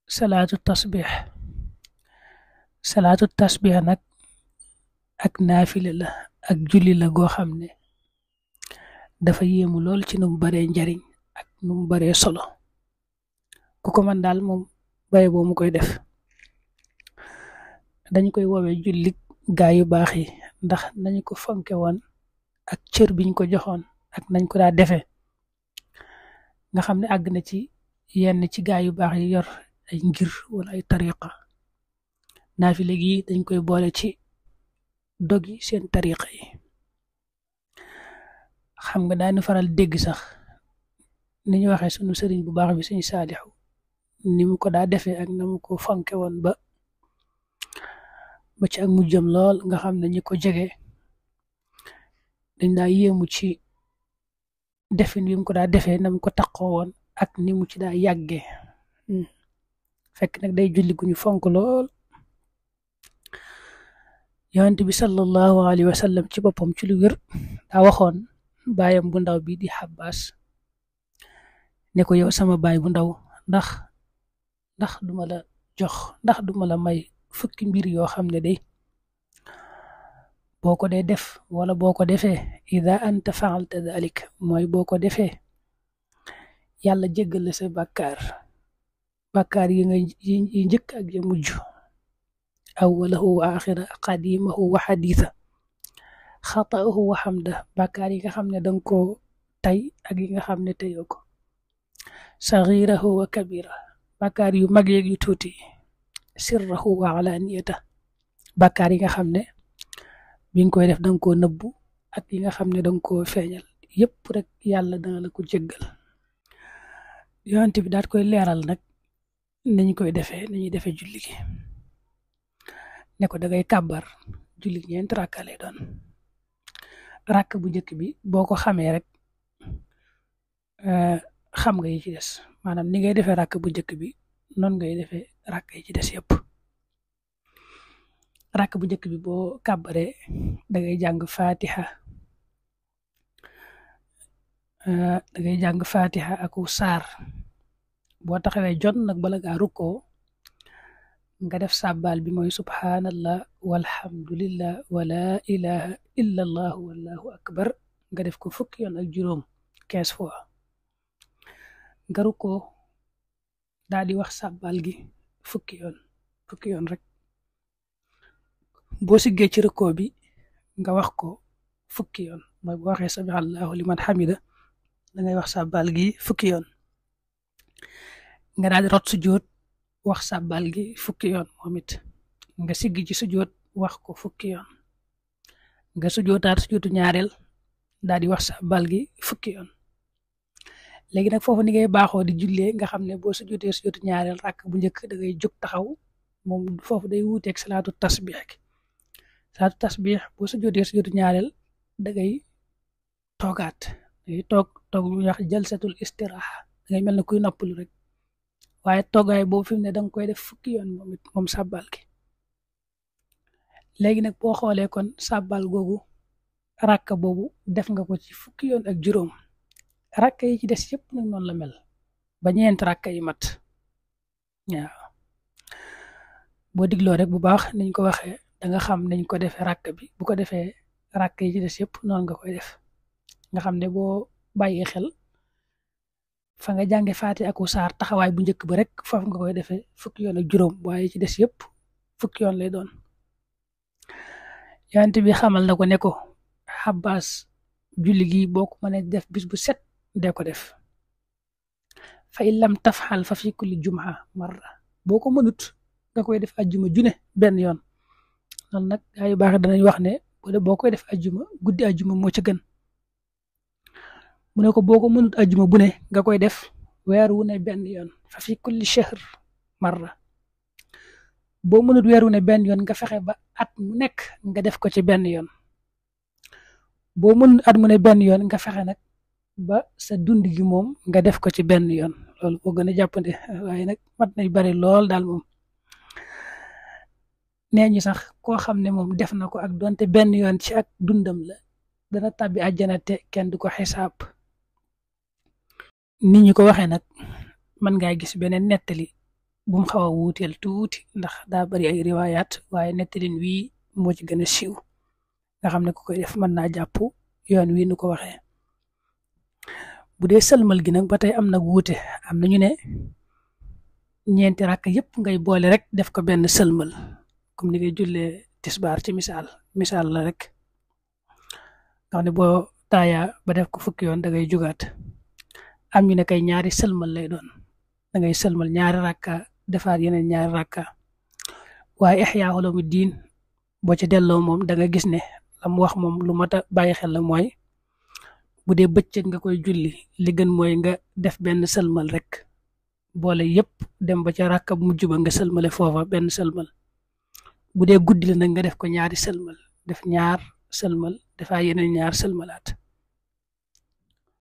salaatu tasbix salaatu tasbix nag ak naafile la ak julli la goo xam ne dafa yéemu lool ci nu mu baree njariñ ak nu mu baree solo ku ko man daal moom baye boo mu koy def dañ koy woowee julli gaa yu baax yi ndax nañu ko fonke woon ak cër biñ ko joxoon ak nañ ko daa defee nga xam ne àgg na ci yenn ci gaa yu baax yi yor ay ngir wala ay tariqa naafile gi dañ koy boole ci dogi seen tariqa yi xam nga daanu faral dégg sax ni ñu waxee sunu sëriñ bu baax bi sëñ Saalixu ni mu ko daa defee ak na mu ko fonke woon ba ci ak mujjam lool nga xam ne ñi ko jege dañ daa yéemu ci defin wi mu ko daa defee na mu ko taqoo woon ak ni mu ci daa yàggee fekk nag day julli gu ñu fonk lool yonent bi sallallahu alayhi wa sallam ci boppam ci lu wér daa waxoon baayam bu ndaw bi di Xabbaas ne ko yow sama baay bu ndaw ndax duma la jox ndax duma la may fukki mbir yoo xam ne day boo ko dee def wala boo ko defee ida anta faalta dalik mooy boo ko defee yàlla jéggal la sa bàkkaar yi njëkk ak ya mujj awwalahu wa axira qadimahu wa xadiisa xataahu wa xamda bàkkaar yi nga xam ne danga ko tay ak yi nga xam ne teyoo ko saxirahu wa kabira bàkkaar yu mag yeeg yu tuuti sirrahu wa alaniyata bàkkaar yi nga xam ne bi nga koy def danga koo nëbbu ak yi nga xam ne danga koo feeñal yépp rek yàlla dana la ko jéggal yonent bi daat koy leeral nag nañu koy defee nañuy defee julli gi ne ko dangay kàbbar julli gi ñeenti rakka lay doon rakk bu njëkk bi boo ko xamee rek xam nga yi ci des maanaam ni ngay defee rakk bu njëkk bi noonu ngay defee rakk yi ci des yëpp rakk bu njëkk bi boo kàbbaree dangay jàng fatiha aku saar boo taxawee jot nag bala ngaa rukkoo nga def sàbbaal bi mooy subhanallah walhamdulillah wala ilaha illa allah wallahu akbar nga def ko fukki yoon ak juróom 15 fois nga rukkoo daal di wax sàbbaal gi fukki yoon rek boo siggee ci rukkoo bi nga wax ko fukki yoon mooy boo waxee sami allahu liman hamida da ngay wax sàbbaal gi fukki yoon nga daal di rot sujjóot wax sàbbaal gi fukki yoon moom it nga siggi ci sujjóot wax ko fukki yoon nga sujjóotaat sujjóotu ñaareel daal di wax sàbbaal gi fukki yoon léegi nag foofu ni ngay baaxoo di jullee nga xam ne boo sujjóotee sujjóotu ñaareel rakk bu njëkk da ngay jóg taxaw moom foofu day wuuteeg salaatu tasbix boo sujjóotee sujjóotu ñaareel da ngay toogaat dangay toog ñu wax jalsatul istiraaxa da ngay mel ne kuy noppalu rek waaye toogaay boobu fi mu ne danga koy def fukki yoon moom sàbbal gi léegi nag boo xoolee kon sàbbal googu rakka boobu def nga ko ci fukki yoon ak juróom rakka yi ci des yëpp nag noonu la mel ba ñeent rakka yi mat waaw boo digloo rek bu baax niñ ko waxee danga xam nañ ko defee rakka bi bu ko defee rakka yi ci des yëpp noonu nga koy def nga xam ne boo bàyyi xel fa nga jànge faati aku saar taxawaay bu njëkk ba rek foofu nga koy defee fukki yoon ak juróom waaye ci des yëpp fukki yoon lay doon yonent bi xamal na ko ne ko Xabbaas julli gi boo ko mënee def bis bu set dee ko def fa in lam tafxal fa fi kulli jumaa marra boo ko mënut nga koy def ajjuma june benn yoon loolu nag gaa yu baax danañ wax ne boo koy def ajjuma guddi ajjuma moo ca gën mu ne ko boo ko mënut ajjuma bu ne nga koy def weer wu ne benn yoon fa fi kulli shahr marra boo mënut weer wu ne benn yoon nga fexe ba at mu nekk nga def ko ci benn yoon boo mënut at mu ne benn yoon nga fexe nag ba sa dund gi moom nga def ko ci benn yoon loolu boo gën a jàppande waaye nag mat nay bari lool daal moom nee ñi sax koo xam ne moom def na ko ak donte benn yoon ci ak dundam la dana tàbbi àjjana te kenn du ko xisaab ni ñu ko waxee nag mën ngaa gis beneen nettali bum xaw a wuuteel tuuti ndax daa bari ay riwaayaat waaye nettalin wii moo ci gën a siiw nga xam ne ku koy def mën naa jàpp yoon wii nu ko waxee. bu dee sëlmal gi nag ba tey am nag wuute am na ñu ne ñeenti rakk yëpp ngay boole rek def ko benn sëlmal comme ni ngay jullee tisbaar ci misaal la rek nga xam ne boo taaya ba def ko fukki yoon da ngay jugaat. am ñu ne kay ñaari sëlmal lay doon da ngay sëlmal ñaari rakka defaat yeneen ñaari rakka waaye Ihyaa Ulumuddin boo ci delloo moom da nga gis ne la mu wax moom lu mat a bàyyi xel la mooy bu dee bëccëg nga koy julli li gën mooy nga def benn sëlmal rek boole yëpp dem ba ca rakka bu mujj ba nga sëlmale foofa benn sëlmal. bu dee guddi la nag nga def ko ñaari sëlmal def ñaar sëlmal defaa yeneen ñaar sëlmalaat